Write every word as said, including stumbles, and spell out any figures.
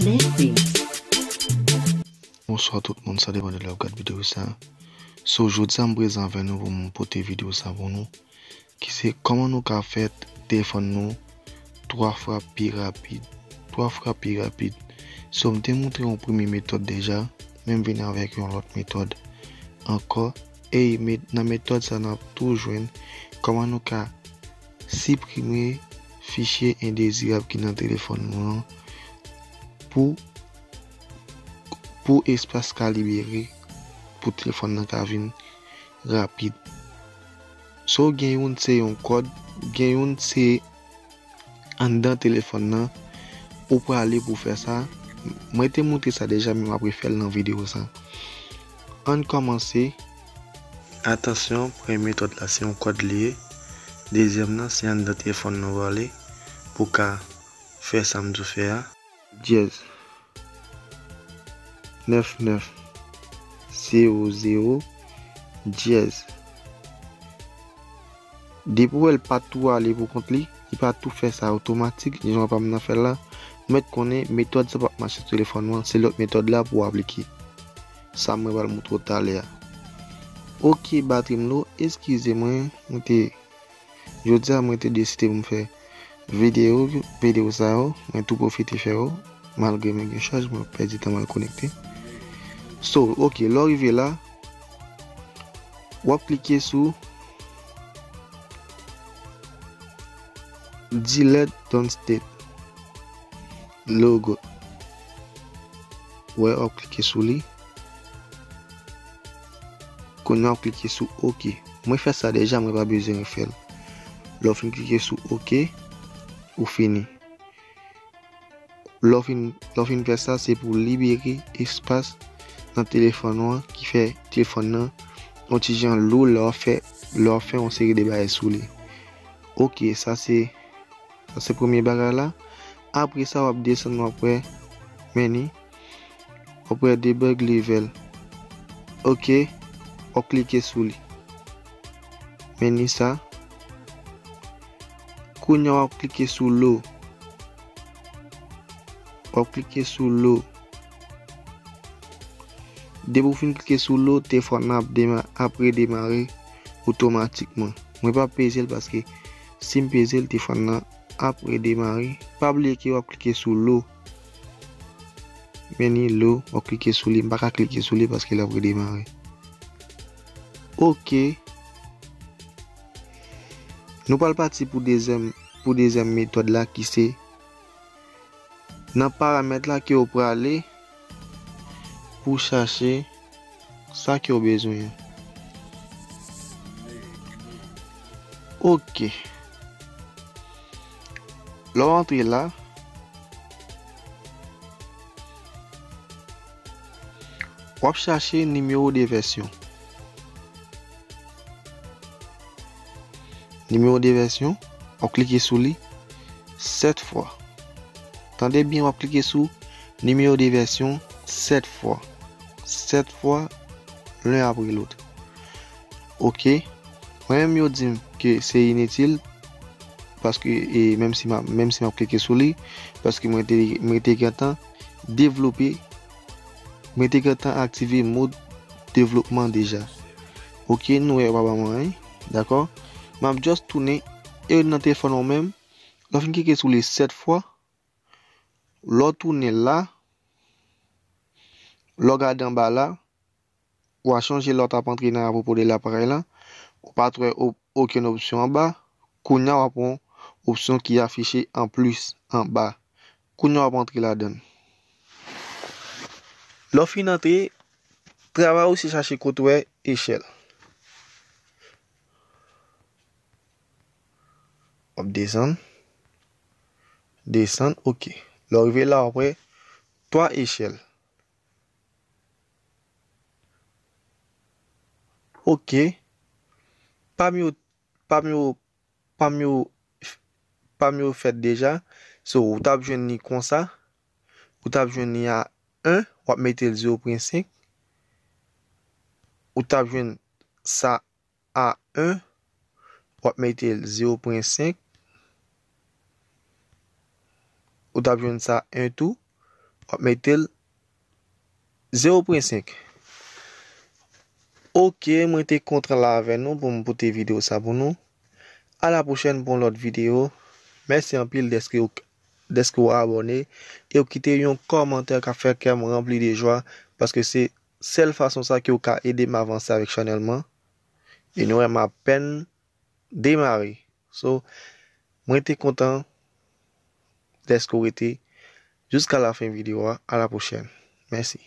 Mèsi. Bonswa tout moun, sa depann de lè w ap gad videyo sa. So, jodi a m prezan avè nou pou m pote videyo sa pou nou, ki se kòman nou ka fè telefòn nou twa fwa pi rapid. Twa fwa pi rapid. So, m te montre yon premye metòd deja, men m vin avèk yon lòt metòd ankò. E met-, nan metòd sa, n ap tou jwenn kòman nou ka siprime fichye endezirab ki nan telefòn nou an pou, pou espas ka libere, pou telefòn nan ka vin rapid. So, gen youn se yon kòd, gen youn se anndan telefòn nan, ou prale pou fè sa. Mwen te montre sa deja, men m ap refè l nan videyo sa. Ann kòmanse. Atansyon, premye metòd la, se yon kòd li ye. Dezyèm nan, se anndan telefòn nan w prale pou ka fè sa m di w fè a. Dyèz. Nèf nèf zewo zewo dyèz. Depi w wè l pa tou ale pou kont li, li pa tou fè sa otomatik, jan pa m nan fè l la, ou mèt konnen metòd sa p ap mache sou telefòn ou an, se lòt metòd la pou w aplike. Sa mwen pral montre w talè a. Oke, batri m lo, eskize mwen, mwen te, jodi a mwen te deside pou m fè videyo, videyo sa yo, mwen tou pwofite fè yo, malgre mwen gen chaj, mwen pèdi tan mwen konekte. So, oke, lè w rive la, w ap klike sou Delete Downstate logo. Wè, w ap klike sou li. Kounye a w ap klike sou oke. Mwen fè sa deja, mwen pa bezwen refè l. Lè w fin klike sou oke, ou fini. Lè w fin, lè w fin fè sa, se pou libere espas nan telefòn ou an, ki fè telefòn nan yon ti jan lou lè w ap fè, lè w ap fè yon seri de bagay sou li. Oke, sa se, sa se premye bagay la. Apre sa, w ap desann, w ap wè meni, w ap wè debug level. Oke, w ap klike sou li. Meni sa. Kounye a w ap klike sou low. W ap klike sou low. Depi w fin klike sou low, telefòn nan ap dema-, ap redemare otomatikman. Mwen p ap peze l paske si m peze l, telefòn nan ap redemare. Pa bliye ke w ap klike sou low. Meni low, w ap klike sou li. M pa ka klike sou li paske l ap redemare. Oke. Nou pral pati pou dezyèm, pou dezyèm metòd la ki se nan paramèt la ke w prale pou chache sa ke w bezwen an. Oke. Lè w antre la, w ap chache nimewo de vèsyon. Nimewo de vèsyon, w ap klike sou li sèt fwa. Tande byen, w ap klike sou nimewo de vèsyon sèt fwa. Sèt fwa, len apre lòt. Oke. Mwen menm, yo di m ke se initil, paske, e, menm si m ap, menm si m ap klike sou li, paske mwen te, mwen te gentan devlope, mwen te gentan aktive mòd devlopman deja. Oke, nou wè yo pa ban mwen anyen, dakò? M ap just tounen, e nan telefòn ou menm, lè w fin klike sou li sèt fwa, lè w tounen la, lè w gade anba la, w a chonje lè w t ap antre nan apwopo de laparèy la, ou pa t wè o-, okenn opsyon anba. Kounye a w ap wè yon opsyon ki afiche an plis anba. Kounye a w ap antre ladan l. Lè w fin antre, travay ou se chache kote w wè echèl. W ap desann. Desann, oke. Lè w rive la, w ap wè twa echèl. Oke. Pami yo, pami yo, pami yo, pami yo fèt deja. So, ou t ap jwenn li konsa. Ou t ap jwenn li a en, w ap mete l zewo pwen senk. Ou t ap jwenn sa a en, w ap mete l zewo pwen senk. Ou t ap jwenn sa en tou, w ap mete l zewo pwen senk. Ok, mwen te kontan la avè nou pou m pote videyo sa pou nou. A la pwochèn pou yon lòt videyo. Mèsi anpil dèske w, dèske w abòne e w kite yon kòmantè k ap fè kè m ranpli de jwa, paske se sèl fason sa ke w ka ede m avanse avèk chanèl mwen. E nou wè m apèn demare. So, mwen te kontan dèske w rete jiska lafen videyo a. A la pwochèn. Mèsi.